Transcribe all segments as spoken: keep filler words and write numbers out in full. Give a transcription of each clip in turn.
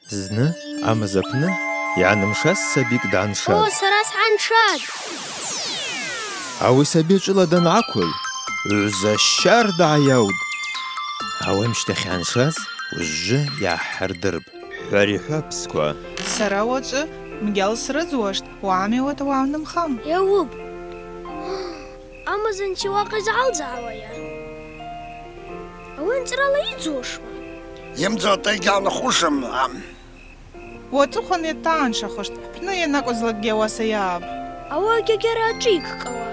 Зны амыз апны йгӏанымшаз сабикӏ дгӏаншатӏ. О, сара сгӏаншатӏ! Ауи саби чӏвыла дангӏаквыл, гӏвза щардагӏа йаутӏ. Ауи амщтахь йгӏаншаз уыжвжвы йгӏахӏырдырпӏ. Хӏварихӏвапсква. Сара уачӏвы мгьал срыдзуаштӏ, уагӏами уата угӏанымхъама. Йауыпӏ. Амыз анчи уакъа йызгӏалзгӏауайа? Ауи анцӏрала йыдзуашма? Йымдзуата йгьалнхушым, ам. Уацӏыхъван йатагӏаншахуштӏ, хӏпны йанакӏвызлакӏгьи ауаса йаъапӏ. Ауи агьагьара ачӏвыйа йкӏкӏауа?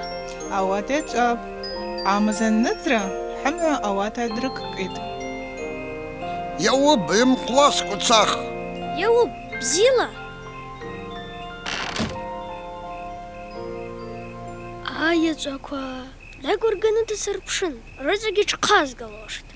Ауат йачӏвапӏ. Амыз анныдзра, хӏымгӏва ауат дрыквкӏитӏ. Йауыпӏ, йымхъвласкӏва цах. Йауыпӏ, бзила. Айачӏваква, ракӏвырганы дсырпшын, рыцӏагьи тшхъазгалуаштӏ.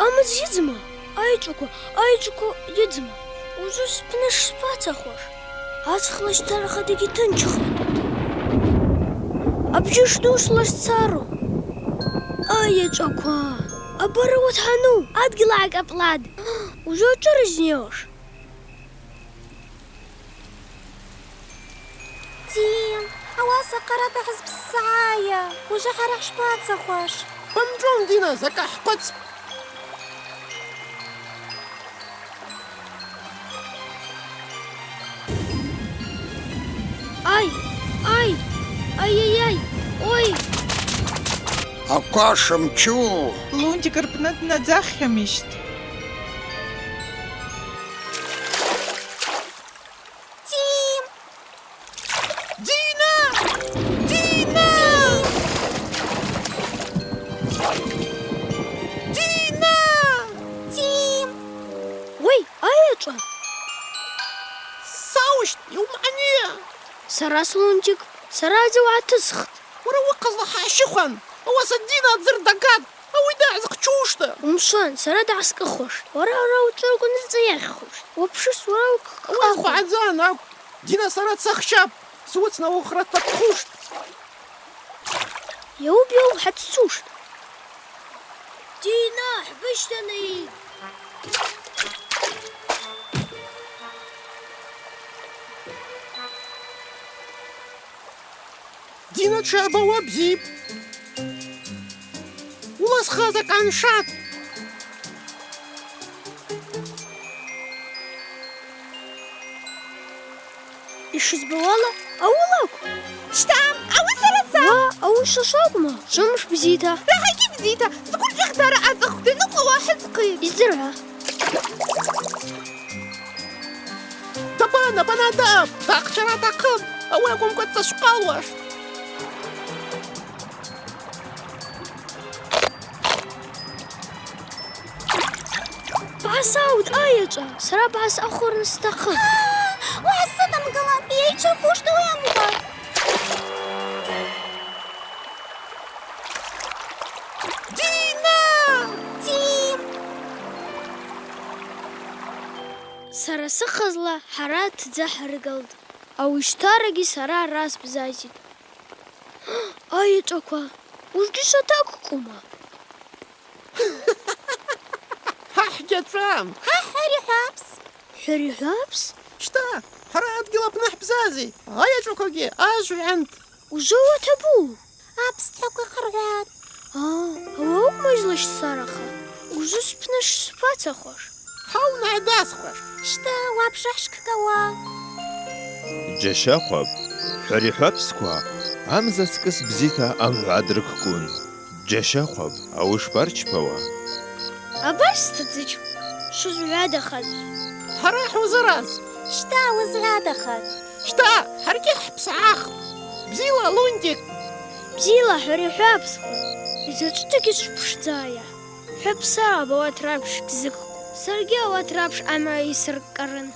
Амыз йыдзма? Айачӏваква, айачӏваква, йыдзма? Ужвы спны шспацахуаш? Ацхла сцара хатагьи тынчхатӏ. Абджьаш дусла сцару? Айачӏваква, абар ауат хӏану, адгьыл гӏакӏапӏлатӏ. Ужвы ачвыра йызнайуаш? Дин, ауаса хъарата хӏызпссгӏайа, ужвы хӏара хӏшпацахуаш? Хӏымчӏван, Дина, закӏ гьхъвыцпӏ. Ай, ай, ай-яй-яй, ой! Аква шымчу! Лунтик рпны днадзаххьамищт. Дин! Дина! Дина! Дина! Дин! Уай, айачӏва! Саущт, йумъани! Сара слунтик, сара дзы угӏатысхтӏ. Уара уыхъазла хӏащыхъван, ауаса Дина дзырдагатӏ. Ауи дагьзхъчуштӏ. Умшван, сара дгьсгӏаскӏыхуаштӏ. Уара, уара учӏвыйакӏвын зцӏа йагъьхуштӏ. Уапшыст, уара укӏкӏакӏван. Ауи хъвгӏадзан акӏвпӏ. Дина сара дсахщапӏ. Суыцнауа ухра дтатхъуштӏ. Йауыпӏ, йауыпӏ, хӏаццуштӏ. Дина, хӏбыщтанайитӏ. Дина дшабауа бзипӏ. Уласха закӏ гӏаншатӏ. Йшызбауала, ауи лакӏвпӏ. Щта, ауи сара са. Уа, ауи швачӏвакӏвма? Швымш бзита. Рахӏагьи бзита. Згвыргьих дара ацӏахквта йныкъвауа хӏыдзхъи. Йыздзыргӏва. Табан, абан адаб, ахъчара атахъыпӏ, ауи акӏвымкӏва дсашвхъалуаштӏ. Бгӏасаут, айачӏва, сара бгӏасахвырныс стахъыпӏ. Угӏасыдымгылапӏ, йайчвахуштӏ ауи амгвакв. Дина! Дин! Сара сыхъазла хӏара тдзы хӏыргылтӏ. Ауи щтарагьи сара араъа сбзазитӏ. Айачӏваква, ужвгьи шватакӏкӏума? Хӏа хӏгьачӏвам. Хӏа хӏварихӏвапс. Хӏварихӏвапс? Щта, хӏара адгьыл апны хӏбзази, айачӏваквагьи ажвгӏвант. Ужвы ауат абу? Апстхӏаква йхъыргӏватӏ. А, ауи акӏвма йызлащцара хъа? Ужвы спны швпацахуаш? Хӏа уынгӏадасхуаш. Щта, уапш ахӏшкӏкӏауа. Джьащахъвапӏ, хӏварихӏвапсква, амза скӏыс бзита амгӏва дрыквквун. Джьащахъвапӏ, ауи шпарчпауа. Абар стыдзыч, швызгӏвадахатӏ. Хӏара хӏузыраз. Щта, уызгӏвадахатӏ. Щта, хӏаргьи хӏпсгӏахпӏ. Бзила, Лунтик. Бзила, хӏварихӏвапсква. Йзачӏвыдагьи швпшдзайа? Хӏва бсагӏа ауат рапш гьзыквкӏ. Саргьи ауат рапш амгӏва йсыркӏкӏарын.